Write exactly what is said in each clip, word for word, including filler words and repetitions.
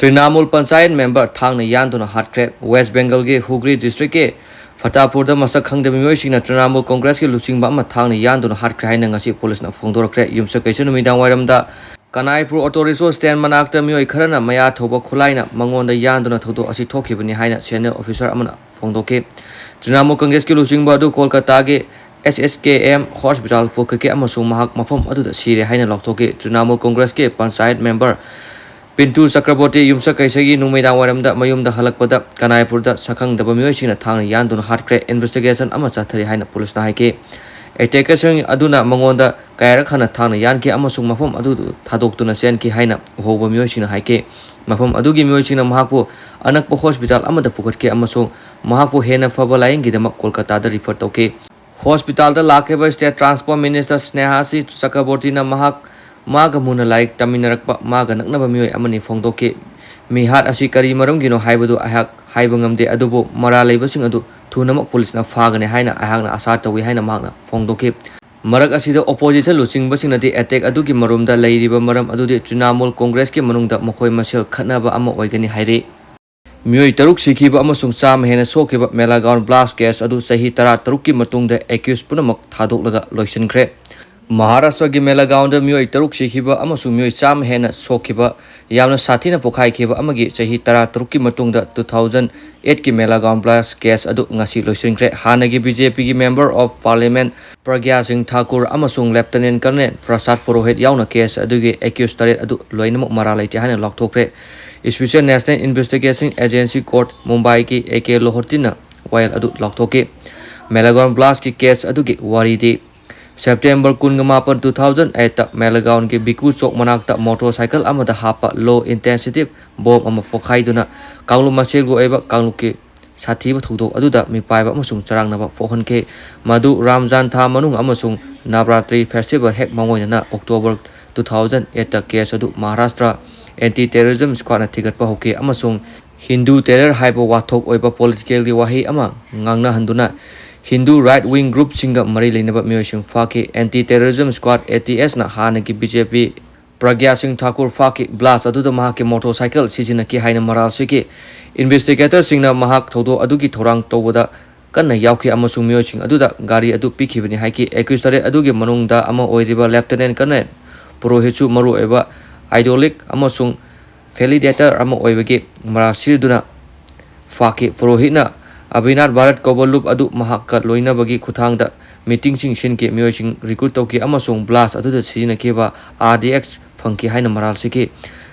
Trinamool panchayat member ꯊꯥꯡꯅ ꯌꯥꯟꯗꯨꯅ ꯍꯥꯠꯈ꯭ꯔꯦ꯫ West ꯕꯦꯡꯒꯜꯒꯤ ꯍꯨꯒ꯭ꯔꯤ ꯗꯤꯁꯇ꯭ꯔꯤꯛꯀꯤ ꯐꯇꯥꯄꯨꯔꯗ ꯃꯁꯛ ꯈꯪꯗꯕ ꯃꯤꯑꯣꯏꯁꯤꯡꯅ ꯇ꯭ꯔꯤꯅꯥꯃꯨꯜ ꯀꯣꯡꯒ꯭ꯔꯦꯁꯀꯤ ꯂꯨꯆꯤꯡꯕ ꯑꯃ ꯊꯥꯡꯅ ꯌꯥꯟꯗꯨꯅ ꯍꯥꯠꯈ꯭ꯔꯦ ꯍꯥꯏꯅ ꯉꯁꯤ ꯄꯨꯂꯤꯁꯅ ꯐꯣꯡꯗꯣꯔꯛꯈ꯭ꯔꯦ꯫ ꯌꯨꯝꯁꯀꯩꯁ ꯅꯨꯃꯤꯗꯥꯡ ꯋꯥꯏꯔꯝꯗ ꯀꯅꯥꯏꯄꯨꯔ ꯑꯣꯇꯣ ꯔꯤꯛꯁꯣ ꯁ꯭ꯇꯦꯟ ꯃꯅꯥꯛꯇ ꯃꯤꯑꯣꯏ ꯈꯔꯅ ꯃꯌꯥ ꯊꯧꯕ ꯈꯨꯠꯂꯥꯏꯅ ꯃꯉꯣꯟꯗ ꯌꯥꯟꯗꯨꯅ ꯊꯧꯗꯣꯛ ꯑꯁꯤ ꯊꯣꯛꯈꯤꯕꯅꯤ ꯍꯥꯏꯅ ꯁꯦꯅꯤꯌꯔ ꯑꯣꯐꯤꯁꯥꯔ ꯑꯃꯅ ꯐꯣꯡꯗꯣꯛꯈꯤ꯫ ꯇ꯭ꯔꯤꯅꯥꯃꯨꯜ ꯀꯪꯒ꯭ꯔꯦꯁꯀꯤ ꯂꯨꯆꯤꯡꯕ ꯑꯗꯨ ꯀꯣꯜꯀꯇꯥꯒꯤ ꯑꯦꯁ ꯑꯦꯁ ꯀꯦ ꯑꯦꯝ ꯍꯣꯁꯄꯤꯇꯥꯜ ꯄꯨꯈꯠꯈꯤ ꯑꯃꯁꯨꯡ ꯃꯍꯥꯛ ꯃꯐꯝ ꯑꯗꯨꯗ ꯁꯤꯔꯦ ꯍꯥꯏꯅ ꯂꯥꯎꯊꯣꯛꯈꯤ꯫ ꯇ꯭ꯔꯤꯅꯥꯃꯨꯜ ꯀꯪꯒ꯭ꯔꯦꯁꯀꯤ ꯄꯟꯆꯥꯌꯠ ꯃꯦꯝꯕꯔ ꯄꯤꯟꯇꯨ ꯆꯀ꯭ꯔꯕꯣꯔꯇꯤ ꯌꯨꯝꯁꯀꯩꯁꯒꯤ ꯅꯨꯃꯤꯗꯥꯡ ꯋꯥꯏꯔꯝꯗ ꯃꯌꯨꯝꯗ ꯍꯜꯂꯛꯄꯗ ꯀꯅꯥꯏꯄꯨꯔꯗ ꯁꯛꯈꯪꯗꯕ ꯃꯤꯑꯣꯏꯁꯤꯡꯅ ꯊꯥꯡꯅ ꯌꯥꯟꯗꯨꯅ ꯍꯥꯠꯈ꯭ꯔꯦ꯫ ꯏꯟꯚꯦꯁꯇꯤꯒꯦꯁꯟ ꯑꯃ ꯆꯠꯊꯔꯤ ꯍꯥꯏꯅ ꯄꯨꯂꯤꯁꯅ ꯍꯥꯏꯈꯤ꯫ ꯑꯦꯇꯦꯀꯔꯁꯤꯡ ꯑꯗꯨꯅ ꯃꯉꯣꯟꯗ ꯀꯌꯥꯔꯛ ꯍꯟꯅ ꯊꯥꯡꯅ ꯌꯥꯟꯈꯤ ꯑꯃꯁꯨꯡ ꯃꯐꯝ ꯑꯗꯨ ꯊꯥꯗꯣꯛꯇꯨꯅ ꯆꯦꯟꯈꯤ ꯍꯥꯏꯅ ꯎꯍꯧꯕ ꯃꯤꯑꯣꯏꯁꯤꯡꯅ ꯍꯥꯏꯈꯤ꯫ ꯃꯐꯝ ꯑꯗꯨꯒꯤ ꯃꯤꯑꯣꯏꯁꯤꯡꯅ ꯃꯍꯥꯛꯄꯨ ꯑꯅꯛꯄ ꯍꯣꯁꯄꯤꯇꯥꯜ ꯑꯃꯗ ꯄꯨꯈꯠꯈꯤ ꯑꯃꯁꯨꯡ ꯃꯍꯥꯛꯄꯨ ꯍꯦꯟꯅ ꯐꯕ ꯂꯥꯌꯦꯡꯒꯤꯗꯃꯛ ꯀꯣꯜꯀꯇꯥꯗ ꯔꯤꯐꯔ ꯇꯧꯈꯤ꯫ ꯍꯣꯁꯄꯤꯇꯥꯜꯗ ꯂꯥꯛꯈꯤꯕ ꯁ꯭ꯇꯦꯠ ꯇ꯭ꯔꯥꯟꯁꯄꯣꯔꯠ ꯃꯤꯅꯤꯁꯇꯔ ꯁ꯭ꯅꯦꯍꯥꯁꯤ ꯆꯀ꯭ꯔꯕꯣꯔꯇꯤꯅ ꯃꯍꯥꯛ ꯃꯥꯒ ꯃꯨꯟꯅ ꯂꯥꯏꯔꯤꯛ ꯇꯝꯃꯤꯟꯅꯔꯛꯄ ꯃꯥꯒ ꯅꯛꯅꯕ ꯃꯤꯑꯣꯏ ꯑꯃꯅꯤ ꯐꯣꯡꯗꯣꯛꯈꯤ꯫ ꯃꯤꯍꯥꯠ ꯑꯁꯤ ꯀꯔꯤ ꯃꯔꯝꯒꯤꯅꯣ ꯍꯥꯏꯕꯗꯨ ꯑꯩꯍꯥꯛ ꯍꯥꯏꯕ ꯉꯝꯗꯦ, ꯑꯗꯨꯕꯨ ꯃꯔꯥꯜ ꯂꯩꯕꯁꯤꯡ ꯑꯗꯨ ꯊꯨꯅꯃꯛ ꯄꯨꯂꯤꯁꯅ ꯐꯥꯒꯅꯤ ꯍꯥꯏꯅ ꯑꯩꯍꯥꯛꯅ ꯑꯥꯁꯥ ꯇꯧꯏ ꯍꯥꯏꯅ ꯃꯍꯥꯛꯅ ꯐꯣꯡꯗꯣꯛꯈꯤ꯫ ꯃꯔꯛ ꯑꯁꯤꯗ ꯑꯣꯄꯣꯖꯤꯁꯟ ꯂꯨꯆꯤꯡꯕꯁꯤꯡꯅꯗꯤ ꯑꯦꯇꯦꯛ ꯑꯗꯨꯒꯤ ꯃꯔꯨꯝꯗ ꯂꯩꯔꯤꯕ ꯃꯔꯝ ꯑꯗꯨꯗꯤ ꯇ꯭ꯔꯤꯅꯥꯃꯨꯜ ꯀꯣꯡꯒ꯭ꯔꯦꯁꯀꯤ ꯃꯅꯨꯡꯗ ꯃꯈꯣꯏ ꯃꯁꯦꯜ ꯈꯠꯅꯕ ꯑꯃ ꯑꯣꯏꯒꯅꯤ ꯍꯥꯏꯔꯤ꯫ ꯃꯤꯑꯣꯏ ꯇꯔꯨꯛ ꯁꯤꯈꯤꯕ ꯑꯃꯁꯨꯡ ꯆꯥꯝꯃ ꯍꯦꯟꯅ ꯁꯣꯛꯈꯤꯕ ꯃꯦꯂꯥꯒꯥꯎꯟ ꯕ꯭ꯂꯥꯁ ꯀꯦꯁ ꯑꯗꯨ ꯆꯍꯤ ꯇꯔꯥꯇꯔꯨꯛꯀꯤ ꯃꯇꯨꯡꯗ ꯑꯦꯀ꯭ꯌꯨꯁ ꯄꯨꯝꯅꯃꯛ ꯊꯥꯗꯣꯛꯂꯒ ꯂꯣꯏꯁꯤꯟꯈ꯭ꯔꯦ꯫ ꯃꯍꯥꯔꯥꯁꯇ꯭ꯔꯒꯤ ꯃꯦꯂꯥꯒꯥꯎꯟꯗ ꯃꯤꯑꯣꯏ ꯇꯔꯨꯛ ꯁꯤꯈꯤꯕ ꯑꯃꯁꯨꯡ ꯃꯤꯑꯣꯏ ꯆꯥꯝꯃ ꯍꯦꯟꯅ ꯁꯣꯛꯈꯤꯕ, ꯌꯥꯝꯅ ꯁꯥꯊꯤꯅ ꯄꯣꯈꯥꯏꯈꯤꯕ ꯑꯃꯒꯤ ꯆꯍꯤ ꯇꯔꯥꯇꯔꯨꯛꯀꯤ ꯃꯇꯨꯡꯗ two thousand eight ꯀꯤ ꯃꯦꯂꯥꯒꯥꯎꯟ ꯕ꯭ꯂꯥꯁ ꯀꯦꯁ ꯑꯗꯨ ꯉꯁꯤ ꯂꯣꯏꯁꯤꯟꯈ꯭ꯔꯦ꯫ ꯍꯥꯟꯅꯒꯤ ꯕꯤ ꯖꯦ ꯄꯤꯒꯤ ꯃꯦꯝꯕꯔ ꯑꯣꯐ ꯄꯥꯔꯂꯤꯌꯥꯃꯦꯟꯠ ꯄ꯭ꯔꯒ꯭ꯌꯥ ꯁꯤꯡ ꯊꯥꯀꯨꯔ ꯑꯃꯁꯨꯡ ꯂꯦꯐꯇꯤꯅꯦꯟꯠ ꯀꯔꯅꯦꯜ ꯄ꯭ꯔꯁꯥꯗ ꯄꯨꯔꯣꯍꯤꯠ ꯌꯥꯎꯅ ꯀꯦꯁ ꯑꯗꯨꯒꯤ ꯑꯦꯀ꯭ꯌꯨꯁ ꯇꯔꯦꯠ ꯑꯗꯨ ꯂꯣꯏꯅꯃꯛ ꯃꯔꯥꯜ ꯂꯩꯇꯦ ꯍꯥꯏꯅ ꯂꯥꯎꯊꯣꯛꯈ꯭ꯔꯦ꯫ Special national investigation agency court ꯃꯨꯝꯕꯥꯏꯒꯤ ꯑꯦ ꯀꯦ ꯂꯣꯍꯣꯇꯤꯅ ꯋꯥꯌꯦꯜ ꯑꯗꯨ ꯂꯥꯎꯊꯣꯛꯈꯤ꯫ ꯃꯦꯂꯥꯒꯥꯎꯟ ꯕ꯭ꯂꯥꯁꯀꯤ ꯀꯦꯁ ꯑꯗꯨꯒꯤ ꯋꯥꯔꯤꯗꯤ, ꯁꯦꯞꯇꯦꯝꯕꯔ ꯀꯨꯟꯃꯥꯄꯟ, two thousand eight ꯇ ꯃꯦꯂꯥꯒꯥꯎꯟꯒꯤ ꯕꯤꯀꯨ ꯆꯣꯛ ꯃꯅꯥꯛꯇ ꯃꯣꯇꯣꯔꯁꯥꯏꯀꯜ ꯑꯃꯗ ꯍꯥꯞꯄ ꯂꯣ ꯏꯟꯇꯦꯟꯁꯤꯇꯤꯞ ꯕꯣꯝ ꯑꯃ ꯄꯣꯈꯥꯏꯗꯨꯅ ꯀꯥꯡꯂꯨꯞ ꯃꯁꯦꯜꯒꯤ ꯑꯣꯏꯕ ꯀꯥꯡꯂꯨꯞꯀꯤ ꯁꯥꯊꯤꯕ ꯊꯧꯗꯣꯛ ꯑꯗꯨꯗ ꯃꯤꯄꯥꯏꯕ ꯑꯃꯁꯨꯡ ꯆꯔꯥꯡꯅꯕ ꯄꯣꯛꯍꯟꯈꯤ꯫ ꯃꯗꯨ ꯔꯥꯝꯖꯥꯟ ꯊꯥ ꯃꯅꯨꯡ ꯑꯃꯁꯨꯡ ꯅꯕꯔꯥꯇ꯭ꯔꯤ ꯐꯦꯁꯇꯤꯚꯦꯜ ꯍꯦꯛ ꯃꯥꯡꯑꯣꯏꯅꯅ ꯑꯣꯛꯇꯣꯕꯔ two thousand eight ꯇ ꯀꯦꯁ ꯑꯗꯨ ꯃꯍꯥꯔꯥꯁꯇ꯭ꯔ ꯑꯦꯟꯇꯤ ꯇꯦꯔꯣꯔꯤꯖꯝ ꯁ꯭ꯀ꯭ꯋꯥꯗꯅ ꯊꯤꯒꯠꯄ ꯍꯧꯈꯤ ꯑꯃꯁꯨꯡ ꯍꯤꯟꯗꯨ ꯇꯦꯔꯔ ꯍꯥꯏꯕ ꯋꯥꯊꯣꯛ ꯑꯣꯏꯕ ꯄꯣꯂꯤꯇꯤꯀꯦꯜꯒꯤ ꯋꯥꯍꯩ ꯑꯃ ꯉꯥꯡꯅꯍꯟꯗꯨꯅ ꯍꯤꯟꯗꯨ ꯔꯥꯏꯠ ꯋꯤꯡ ꯒ꯭ꯔꯨꯞꯁꯤꯡꯒ ꯃꯔꯤ ꯂꯩꯅꯕ ꯃꯤꯑꯣꯏꯁꯤꯡ ꯐꯥꯈꯤ꯫ ꯑꯦꯟꯇꯤ ꯇꯦꯔꯣꯔꯤꯖꯝ ꯁ꯭ꯀ꯭ꯋꯥꯗ, ꯑꯦ ꯇꯤ ꯑꯦꯁꯅ ꯍꯥꯟꯅꯒꯤ ꯕꯤ ꯖꯦ ꯄꯤ ꯄ꯭ꯔꯒ꯭ꯌꯥ ꯁꯤꯡ ꯊꯥꯀꯨꯔ ꯐꯥꯈꯤ꯫ Blast ꯑꯗꯨꯗ ꯃꯍꯥꯛꯀꯤ motorcycle ꯁꯤꯖꯤꯟꯅꯈꯤ ꯍꯥꯏꯅ ꯃꯔꯥꯜ ꯁꯤꯈꯤ꯫ Investigatorꯁꯤꯡꯅ ꯃꯍꯥꯛ ꯊꯧꯗꯣꯛ ꯑꯗꯨꯒꯤ ꯊꯧꯔꯥꯡ ꯇꯧꯕꯗ ꯀꯟꯅ ꯌꯥꯎꯈꯤ ꯑꯃꯁꯨꯡ ꯃꯤꯑꯣꯏꯁꯤꯡ ꯑꯗꯨꯗ ꯒꯥꯔꯤ ꯑꯗꯨ ꯄꯤꯈꯤꯕꯅꯤ ꯍꯥꯏꯈꯤ꯫ Accused ꯇꯔꯦꯠ ꯑꯗꯨꯒꯤ ꯃꯅꯨꯡꯗ ꯑꯃ ꯑꯣꯏꯔꯤꯕ Lieutenant Colonel ꯄꯨꯔꯣꯍꯤꯠꯁꯨ ꯃꯔꯨꯑꯣꯏꯕ ideologue ꯑꯃꯁꯨꯡ validator ꯑꯃ ꯑꯣꯏꯕꯒꯤ ꯃꯔꯥꯜ ꯁꯤꯗꯨꯅ ꯐꯥꯈꯤ꯫ ꯄꯨꯔꯣꯍꯤꯠꯅ ꯑꯕꯤꯅꯥꯊ ꯚꯥꯔꯠ ꯀꯧꯕ ꯂꯨꯞ ꯑꯗꯨ ꯃꯍꯥꯛꯀ ꯂꯣꯏꯅꯕꯒꯤ ꯈꯨꯠꯊꯥꯡꯗ meetingꯁꯤꯡ ꯁꯤꯟꯈꯤ, ꯃꯤꯑꯣꯏꯁꯤꯡ recruit ꯇꯧꯈꯤ ꯑꯃꯁꯨꯡ blast ꯑꯗꯨꯗ ꯁꯤꯖꯤꯟꯅꯈꯤꯕ R D X ꯐꯪꯈꯤ ꯍꯥꯏꯅ ꯃꯔꯥꯜ ꯁꯤꯈꯤ꯫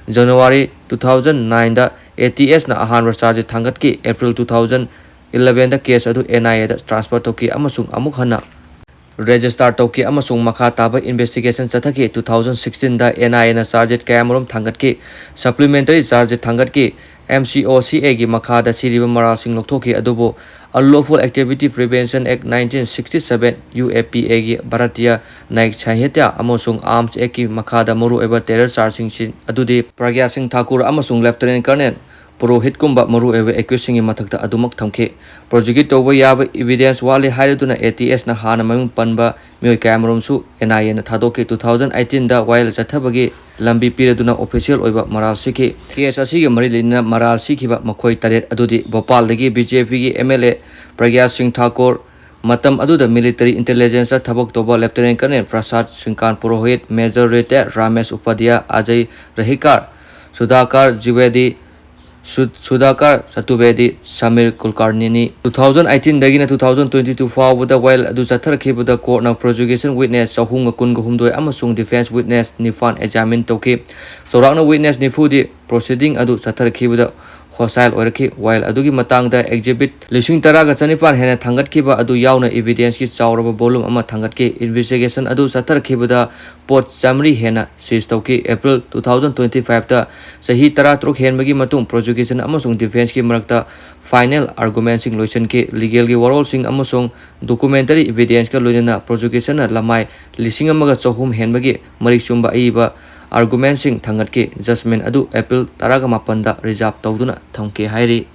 January two thousand nineꯗ ATSꯅ ꯑꯍꯥꯟꯕ charge sheet ꯊꯥꯡꯒꯠꯈꯤ꯫ April two thousand elevenꯗ case ꯑꯗꯨ NIAꯗ transfer ꯇꯧꯈꯤ ꯑꯃꯁꯨꯡ ꯑꯃꯨꯛ ꯍꯟꯅ register ꯇꯧꯈꯤ ꯑꯃꯁꯨꯡ ꯃꯈꯥ ꯇꯥꯕ investigation ꯆꯠꯊꯈꯤ꯫ Two thousand sixteenꯗ NIAꯅ charge sheet ꯀꯌꯥꯃꯔꯨꯝ ꯊꯥꯡꯒꯠꯈꯤ꯫ Supplementary charge sheet ꯊꯥꯡꯒꯠꯈꯤ꯫ MCOCAꯒꯤ ꯃꯈꯥꯗ ꯁꯤꯔꯤꯕ ꯃꯔꯥꯜꯁꯤꯡ ꯂꯧꯊꯣꯛꯈꯤ, ꯑꯗꯨꯕꯨ Unlawful Activity Prevention Act nineteen sixty-seven, UAPAꯒꯤ Bharatiya Nyaya Sanhita ꯑꯃꯁꯨꯡ Arms Actꯀꯤ ꯃꯈꯥꯗ ꯃꯔꯨꯑꯣꯏꯕ terror chargeꯁꯤꯡ ꯑꯗꯨꯗꯤ ꯄ꯭ꯔꯒ꯭ꯌꯥ ꯁꯤꯡ ꯊꯥꯀꯨꯔ ꯑꯃꯁꯨꯡ Lieutenant Colonel ꯄꯨꯔꯣꯍꯤꯠꯀꯨꯝꯕ ꯃꯔꯨꯑꯣꯏꯕ accusedꯁꯤꯡꯒꯤ ꯃꯊꯛꯇ ꯑꯗꯨꯃꯛ ꯊꯝꯈꯤ꯫ Prosecute ꯇꯧꯕ ꯌꯥꯕ evidence ꯋꯥꯠꯂꯤ ꯍꯥꯏꯔꯗꯨꯅ ATSꯅ ꯍꯥꯟꯅ ꯃꯃꯤꯡ ꯄꯟꯕ ꯃꯤꯑꯣꯏ ꯀꯌꯥꯃꯔꯨꯝꯁꯨ NIAꯅ ꯊꯥꯗꯣꯛꯈꯤ꯫ Two thousand eighteenꯗ ꯋꯥꯌꯦꯜ ꯆꯠꯊꯕꯒꯤ ꯂꯝꯕꯤ ꯄꯤꯔꯗꯨꯅ official ꯑꯣꯏꯕ ꯃꯔꯥꯜ ꯁꯤꯈꯤ꯫ Case ꯑꯁꯤꯒ ꯃꯔꯤ ꯂꯩꯅꯅ ꯃꯔꯥꯜ ꯁꯤꯈꯤꯕ ꯃꯈꯣꯏ ꯇꯔꯦꯠ ꯑꯗꯨꯗꯤ ꯚꯣꯄꯥꯜꯗꯒꯤ BJPꯒꯤ MLA ꯄ꯭ꯔꯒ꯭ꯌꯥ ꯁꯤꯡ ꯊꯥꯀꯨꯔ, ꯃꯇꯝ ꯑꯗꯨꯗ military intelligenceꯇ ꯊꯕꯛ ꯇꯧꯕ Lieutenant Colonel ꯄ꯭ꯔꯁꯥꯗ ꯁꯤꯡꯀꯥꯟ ꯄꯨꯔꯣꯍꯤꯠ, Major Retired ꯔꯥꯃꯦꯁ ꯎꯄꯥꯙ꯭ꯌꯥꯌ, ꯑꯖꯌ ꯔꯍꯤꯀꯥꯔ, ꯁꯨꯙꯥꯀꯔ ꯖꯤꯋꯦꯗꯤ, ꯁꯨ-, ꯁꯨꯙꯥꯀꯔ ꯆꯇꯨꯔꯕꯦꯗꯤ, Samir ꯀꯨꯜꯀꯥꯔꯅꯤꯅꯤ꯫ Two thousand eighteenꯗꯒꯤꯅ two thousand twenty-two ꯐꯥꯎꯕꯗ ꯋꯥꯌꯦꯜ ꯑꯗꯨ ꯆꯠꯊꯔꯛꯈꯤꯕꯗ courtꯅ prosecution witness ꯆꯍꯨꯝꯒ ꯀꯨꯟꯒ ꯍꯨꯝꯗꯣꯏ ꯑꯃꯁꯨꯡ defense witness ꯅꯤꯄꯥꯟ examine ꯇꯧꯈꯤ꯫ ꯆꯥꯎꯔꯥꯛꯅ witness ꯅꯤꯐꯨꯗꯤ proceeding ꯑꯗꯨ ꯆꯠꯊꯔꯛꯈꯤꯕꯗ hostile ꯑꯣꯏꯔꯛꯈꯤ꯫ ꯋꯥꯌꯦꯜ ꯑꯗꯨꯒꯤ ꯃꯇꯥꯡꯗ exhibit ꯂꯤꯁꯤꯡ ꯇꯔꯥꯒ ꯆꯅꯤꯄꯥꯟ ꯍꯦꯟꯅ ꯊꯥꯡꯒꯠꯈꯤꯕ ꯑꯗꯨ ꯌꯥꯎꯅ evidenceꯀꯤ ꯆꯥꯎꯔꯕ volume ꯑꯃ ꯊꯥꯡꯒꯠꯈꯤ꯫ Investigation ꯑꯗꯨ ꯆꯠꯊꯔꯛꯈꯤꯕꯗ ꯄꯣꯠ ꯆꯥꯃꯔꯤ ꯍꯦꯟꯅ seize ꯇꯧꯈꯤ꯫ April two thousand twenty-fiveꯇ, ꯆꯍꯤ ꯇꯔꯥꯇꯔꯨꯛ ꯍꯦꯟꯕꯒꯤ ꯃꯇꯨꯡ, prosecution ꯑꯃꯁꯨꯡ defenseꯀꯤ ꯃꯔꯛꯇ final argumentꯁꯤꯡ ꯂꯣꯏꯁꯤꯟꯈꯤ꯫ Legalꯒꯤ ꯋꯥꯔꯣꯜꯁꯤꯡ ꯑꯃꯁꯨꯡ documentary evidenceꯀ ꯂꯣꯏꯅꯅ prosecutionꯅ ꯂꯃꯥꯏ ꯂꯤꯁꯤꯡ ꯑꯃꯒ ꯆꯍꯨꯝ ꯍꯦꯟꯕꯒꯤ ꯃꯔꯤꯛ ꯆꯨꯝꯕ ꯑꯏꯕ argumentꯁꯤꯡ ꯊꯥꯡꯒꯠꯈꯤ꯫ Judgment ꯑꯗꯨ April ꯇꯔꯥꯒ ꯃꯥꯄꯟꯗ reserve ꯇꯧꯗꯨꯅ ꯊꯝꯈꯤ ꯍꯥꯏꯔꯤ꯫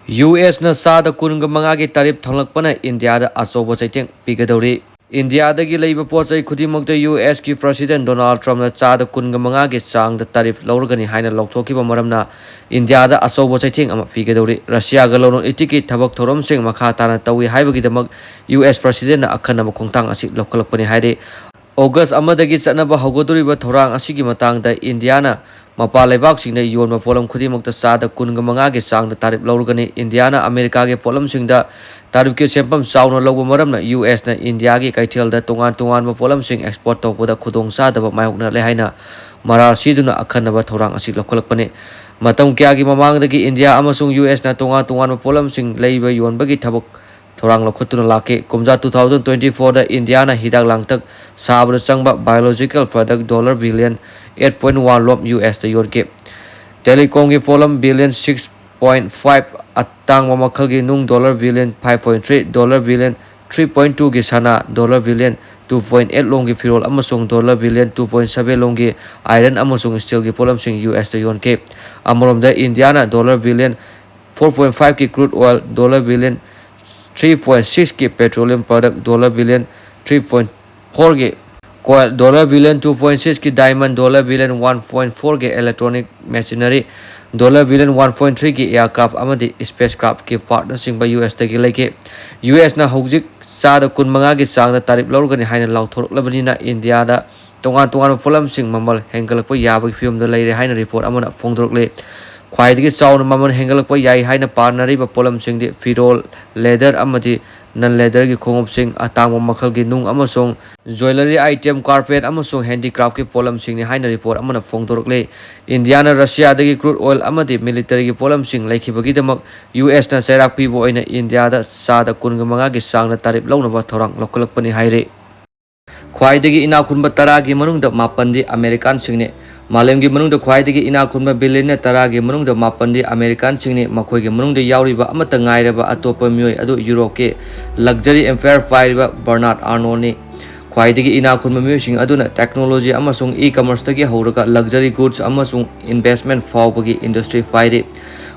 USꯅ ꯆꯥꯗ ꯀꯨꯟꯒ ꯃꯉꯥꯒꯤ tariff ꯊꯥꯡꯂꯛꯄꯅ ꯏꯟꯗꯤꯌꯥꯗ ꯑꯆꯧꯕ ꯆꯩꯊꯦꯡ ꯄꯤꯒꯗꯧꯔꯤ꯫ ꯏꯟꯗꯤꯌꯥꯗꯒꯤ ꯂꯩꯕ ꯄꯣꯠ ꯆꯩ ꯈꯨꯗꯤꯡꯃꯛꯇ ꯌꯨ ꯑꯦꯁꯀꯤ ꯄ꯭ꯔꯁꯤꯗꯦꯟ ꯗꯣꯅꯥꯜꯗ ꯇ꯭ꯔꯝꯞꯅ ꯆꯥꯗ ꯀꯨꯟꯒ ꯃꯉꯥꯒꯤ ꯆꯥꯡꯗ ꯇꯥꯔꯤꯐ ꯂꯧꯔꯒꯅꯤ ꯍꯥꯏꯅ ꯂꯥꯎꯊꯣꯛꯈꯤꯕ ꯃꯔꯝꯅ ꯏꯟꯗꯤꯌꯥꯗ ꯑꯆꯧꯕ ꯆꯩꯊꯦꯡ ꯑꯃ ꯄꯤꯒꯗꯧꯔꯤ꯫ ꯔꯁꯤꯌꯥꯒ ꯂꯂꯣꯟ ꯏꯇꯤꯛꯀꯤ ꯊꯕꯛ ꯊꯧꯔꯝꯁꯤꯡ ꯃꯈꯥ ꯇꯥꯅ ꯇꯧꯏ ꯍꯥꯏꯕꯒꯤꯗꯃꯛ ꯌꯨ ꯑꯦꯁ ꯄ꯭ꯔꯁꯤꯗꯦꯟꯅ ꯑꯈꯟꯅꯕ ꯈꯣꯡꯊꯥꯡ ꯑꯁꯤ ꯂꯧꯈꯠꯂꯛꯄꯅꯤ ꯍꯥꯏꯔꯤ꯫ ꯑꯣꯒꯁ ꯑꯃꯗꯒꯤ ꯆꯠꯅꯕ ꯍꯧꯒꯗꯧꯔꯤꯕ ꯊꯧꯔꯥꯡ ꯑꯁꯤꯒꯤ ꯃꯇꯥꯡꯗ ꯏꯟꯗꯤꯌꯥꯅ ꯃꯄꯥꯟ ꯂꯩꯕꯥꯛꯁꯤꯡꯗ ꯌꯣꯟꯕ ꯄꯣꯠꯂꯝ ꯈꯨꯗꯤꯡꯃꯛꯇ ꯆꯥꯗ ꯀꯨꯟꯒ ꯃꯉꯥꯒꯤ ꯆꯥꯡꯗ ꯇꯥꯔꯤꯐ ꯂꯧꯔꯒꯅꯤ꯫ ꯏꯟꯗꯤꯌꯥꯅ ꯑꯃꯦꯔꯤꯀꯥꯒꯤ ꯄꯣꯠꯂꯝꯁꯤꯡꯗ ꯇꯥꯔꯤꯐꯀꯤ ꯁꯦꯟꯐꯝ ꯆꯥꯎꯅ ꯂꯧꯕ ꯃꯔꯝꯅ ꯌꯨ ꯑꯦꯁꯅ ꯏꯟꯗꯤꯌꯥꯒꯤ ꯀꯩꯊꯦꯜꯗ ꯇꯣꯉꯥꯟ ꯇꯣꯉꯥꯟꯕ ꯄꯣꯠꯂꯝꯁꯤꯡ ꯑꯦꯛꯁꯄꯣꯔꯠ ꯇꯧꯕꯗ ꯈꯨꯗꯣꯡꯆꯥꯗꯕ ꯃꯥꯌꯣꯛꯅꯔꯦ ꯍꯥꯏꯅ ꯃꯔꯥꯜ ꯁꯤꯗꯨꯅ ꯑꯈꯟꯅꯕ ꯊꯧꯔꯥꯡ ꯑꯁꯤ ꯂꯧꯈꯠꯂꯛꯄꯅꯤ꯫ ꯃꯇꯝ ꯀꯌꯥꯒꯤ ꯃꯃꯥꯡꯗꯒꯤ ꯏꯟꯗꯤꯌꯥ ꯑꯃꯁꯨꯡ ꯌꯨ ꯑꯦꯁꯅ ꯇꯣꯉꯥꯟ ꯇꯣꯉꯥꯟꯕ ꯄꯣꯠꯂꯝꯁꯤꯡ ꯂꯩꯕ ꯌꯣꯟꯕꯒꯤ ꯊꯕꯛ ꯊꯧꯔꯥꯡ ꯂꯧꯈꯠꯇꯨꯅ ꯂꯥꯛꯈꯤ꯫ ꯀꯨꯝꯖꯥ two thousand twenty fourꯗ ꯏꯟꯗꯤꯌꯥꯅ ꯍꯤꯗꯥꯛ ꯂꯥꯡꯊꯛ ꯁꯥꯕꯗ ꯆꯪꯕ biological product dollar billion eight point one ꯂꯣꯝ ꯌꯨ ꯑꯦꯁꯇ ꯌꯣꯟꯈꯤ꯫ ꯇꯦꯂꯤꯀꯣꯝꯒꯤ ꯄꯣꯠꯂꯝ billion six point five, ꯑꯇꯥꯡꯕ ꯃꯈꯜꯒꯤ ꯅꯨꯡ dollar billion five point three, dollar billion three point twoꯒꯤ ꯁꯅꯥ, dollar billion two point eight ꯂꯣꯝꯒꯤ ꯐꯤꯔꯣꯜ ꯑꯃꯁꯨꯡ dollar billion two point seven ꯂꯣꯝꯒꯤ iron ꯑꯃꯁꯨꯡ steelꯒꯤ ꯄꯣꯠꯂꯝꯁꯤꯡ ꯌꯨ ꯑꯦꯁꯇ ꯌꯣꯟꯈꯤ꯫ ꯑꯃꯔꯣꯝꯗ ꯏꯟꯗꯤꯌꯥꯅ dollar billion four point fiveꯀꯤ crude oil, dollar billion three point sixꯀꯤ petroleum product, dollar billion three point fourꯒꯤ coal, dollar billion two point sixꯀꯤ diamond, dollar billion one point fourꯒꯤ electronic machinery, dollar billion one point threeꯒꯤ aircraft ꯑꯃꯗꯤ spacecraftꯀꯤ partꯅꯆꯤꯡꯕ U ꯑꯦꯁꯇꯒꯤ ꯂꯩꯈꯤ꯫ U ꯑꯦꯁꯅ ꯍꯧꯖꯤꯛ ꯆꯥꯗ ꯀꯨꯟꯃꯉꯥꯒꯤ ꯆꯥꯡꯗ ꯇꯥꯔꯤꯐ ꯂꯧꯔꯒꯅꯤ ꯍꯥꯏꯅ ꯂꯥꯎꯊꯣꯔꯛꯂꯕꯅꯤꯅ ꯏꯟꯗꯤꯌꯥꯗ ꯇꯣꯉꯥꯟ ꯇꯣꯉꯥꯟꯕ ꯄꯣꯠꯂꯝꯁꯤꯡ ꯃꯃꯜ ꯍꯦꯟꯒꯠꯂꯛꯄ ꯌꯥꯕꯒꯤ ꯐꯤꯕꯝꯗ ꯂꯩꯔꯦ ꯍꯥꯏꯅ ꯔꯤꯄꯣꯔꯠ ꯑꯃꯅ ꯐꯣꯡꯗꯣꯔꯛꯂꯤ꯫ ꯈ꯭ꯋꯥꯏꯗꯒꯤ ꯆꯥꯎꯅ ꯃꯃꯜ ꯍꯦꯟꯒꯠꯂꯛꯄ ꯌꯥꯏ ꯍꯥꯏꯅ ꯄꯥꯅꯔꯤꯕ ꯄꯣꯠꯂꯝꯁꯤꯡꯗꯤ ꯐꯤꯔꯣꯜ, leather ꯑꯃꯗꯤ non leatherꯒꯤ ꯈꯣꯡꯎꯞꯁꯤꯡ, ꯑꯇꯥꯡꯕ ꯃꯈꯜꯒꯤ ꯅꯨꯡ ꯑꯃꯁꯨꯡ jewellery item, carpet ꯑꯃꯁꯨꯡ handicraftꯀꯤ ꯄꯣꯠꯂꯝꯁꯤꯡꯅꯤ ꯍꯥꯏꯅ ꯔꯤꯄꯣꯔꯠ ꯑꯃꯅ ꯐꯣꯡꯗꯣꯔꯛꯂꯤ꯫ ꯏꯟꯗꯤꯌꯥꯅ ꯔꯁꯤꯌꯥꯗꯒꯤ crude oil ꯑꯃꯗꯤ militaryꯒꯤ ꯄꯣꯠꯂꯝꯁꯤꯡ ꯂꯩꯈꯤꯕꯒꯤꯗꯃꯛ ꯌꯨ ꯑꯦꯁꯅ ꯆꯩꯔꯥꯛ ꯄꯤꯕ ꯑꯣꯏꯅ ꯏꯟꯗꯤꯌꯥꯗ ꯆꯥꯗ ꯀꯨꯟꯒ ꯃꯉꯥꯒꯤ ꯆꯥꯡꯗ ꯇꯥꯔꯤꯐ ꯂꯧꯅꯕ ꯊꯧꯔꯥꯡ ꯂꯧꯈꯠꯂꯛꯄꯅꯤ ꯍꯥꯏꯔꯤ꯫ ꯈ꯭ꯋꯥꯏꯗꯒꯤ ꯏꯅꯥꯛ ꯈꯨꯟꯕ ꯇꯔꯥꯒꯤ ꯃꯅꯨꯡꯗ ꯃꯥꯄꯟꯗꯤ ꯑꯃꯦꯔꯤꯀꯥꯟꯁꯤꯡꯅꯤ꯫ ꯃꯥꯂꯦꯝꯒꯤ ꯃꯅꯨꯡꯗ ꯈ꯭ꯋꯥꯏꯗꯒꯤ ꯏꯅꯥꯛ ꯈꯨꯟꯕ billionaire ꯇꯔꯥꯒꯤ ꯃꯅꯨꯡꯗ ꯃꯥꯄꯟꯗꯤ ꯑꯃꯦꯔꯤꯀꯥꯟꯁꯤꯡꯅꯤ꯫ ꯃꯈꯣꯏꯒꯤ ꯃꯅꯨꯡꯗ ꯌꯥꯎꯔꯤꯕ ꯑꯃꯠꯇ ꯉꯥꯏꯔꯕ ꯑꯇꯣꯞꯄ ꯃꯤꯑꯣꯏ ꯑꯗꯨ ꯌꯨꯔꯣꯞꯀꯤ luxury empire ꯄꯥꯏꯔꯤꯕ ꯕꯔꯅꯥꯔꯗ ꯑꯥꯔꯅꯣꯜꯅꯤ꯫ ꯈ꯭ꯋꯥꯏꯗꯒꯤ ꯏꯅꯥꯛ ꯈꯨꯟꯕ ꯃꯤꯑꯣꯏꯁꯤꯡ ꯑꯗꯨꯅ technology ꯑꯃꯁꯨꯡ e-commerce ꯇꯒꯤ ꯍꯧꯔꯒ luxury goods ꯑꯃꯁꯨꯡ investment ꯐꯥꯎꯕꯒꯤ industry ꯄꯥꯏꯔꯤ꯫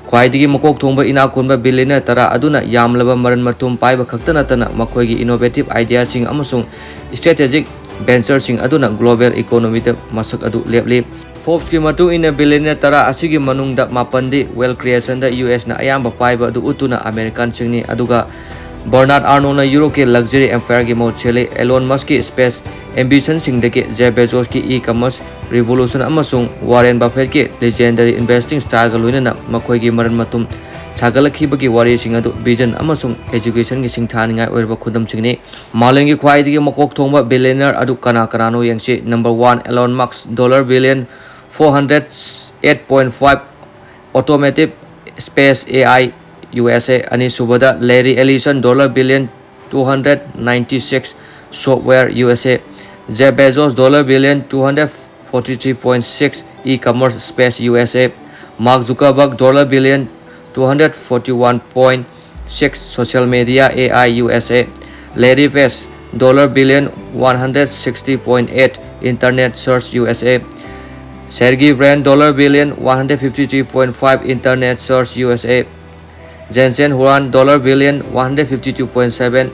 ꯈ꯭ꯋꯥꯏꯗꯒꯤ ꯃꯀꯣꯛ ꯊꯣꯡꯕ ꯏꯅꯥꯛ ꯈꯨꯟꯕ billionaire ꯇꯔꯥ ꯑꯗꯨꯅ ꯌꯥꯝꯂꯕ ꯃꯔꯟ ꯃꯊꯨꯝ ꯄꯥꯏꯕ ꯈꯛꯇ ꯅꯠꯇꯅ ꯃꯈꯣꯏꯒꯤ innovative idea ꯁꯤꯡ ꯑꯃꯁꯨꯡ strategic venture ꯁꯤꯡ ꯑꯗꯨꯅ global economy ꯗ ꯃꯁꯛ ꯑꯗꯨ ꯂꯦꯞꯂꯤ꯫ Forbes ꯀꯤ ꯃꯇꯨꯡ ꯏꯟꯅ, billionaire ꯇꯔꯥ ꯑꯁꯤꯒꯤ ꯃꯅꯨꯡꯗ ꯃꯥꯄꯟꯗꯤ wealth creation ꯗ U S ꯅ ꯑꯌꯥꯝꯕ ꯄꯥꯏꯕ ꯑꯗꯨ ꯎꯠꯇꯨꯅ American ꯁꯤꯡꯅꯤ, ꯑꯗꯨꯒ Bernard Arnault ꯅ Europe ꯀꯤ luxury empire ꯒꯤ ꯃꯍꯨꯠ ꯁꯤꯜꯂꯤ꯫ Elon Musk ꯀꯤ space ambition ꯁꯤꯡꯗꯒꯤ Jeff Bezos ꯀꯤ e-commerce revolution ꯑꯃꯁꯨꯡ Warren Buffett ꯀꯤ legendary investing style ꯒ ꯂꯣꯏꯅꯅ ꯃꯈꯣꯏꯒꯤ ꯃꯔꯟ ꯃꯊꯨꯝ ꯁꯥꯒꯠꯂꯛꯈꯤꯕꯒꯤ ꯋꯥꯔꯤꯁꯤꯡ ꯑꯗꯨ vision ꯑꯃꯁꯨꯡ execution ꯒꯤ ꯁꯤꯡꯊꯥꯅꯤꯡꯉꯥꯏ ꯑꯣꯏꯔꯕ ꯈꯨꯗꯝꯁꯤꯡꯅꯤ꯫ ꯃꯥꯂꯦꯝꯒꯤ ꯈ꯭ꯋꯥꯏꯗꯒꯤ ꯃꯀꯣꯛ ꯊꯣꯡꯕ billionaire ꯑꯗꯨ ꯀꯅꯥ ꯀꯅꯥꯅꯣ ꯌꯦꯡꯁꯤ꯫ Number one, Elon Musk, dollar billion four hundred eight point five, automotive, space, A I, U S A꯫ ꯑꯅꯤꯁꯨꯕꯗ Larry Ellison, dollar billion two hundred ninety six, software, U S A꯫ Jeff Bezos, dollar billion two hundred forty three point six, e-commerce, space, U S A꯫ Mark Zuckerberg, dollar billion two hundred forty one point six, social media, A I, U S A꯫ Larry Page, dollar billion one hundred sixty point eight, internet, search, U S A꯫ Sergey Brin, dollar billion one hundred fifty three point five, internet, search, U S A। Jensen Huang, dollar billion one hundred fifty two point seven,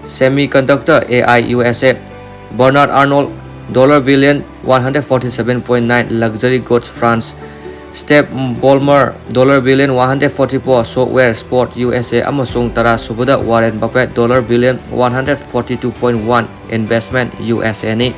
semiconductor, A I, U S A꯫ Bernard Arnault, dollar billion one hundred forty seven point nine, luxury goods, France। Steve Ballmer, dollar billion one hundred forty four, software, sport, U S A꯫ ꯑꯃꯁꯨꯡ ꯇꯔꯥꯁꯨꯕꯗ Warren Buffett, dollar billion one hundred forty two point one, investment, U S A ꯅꯤ꯫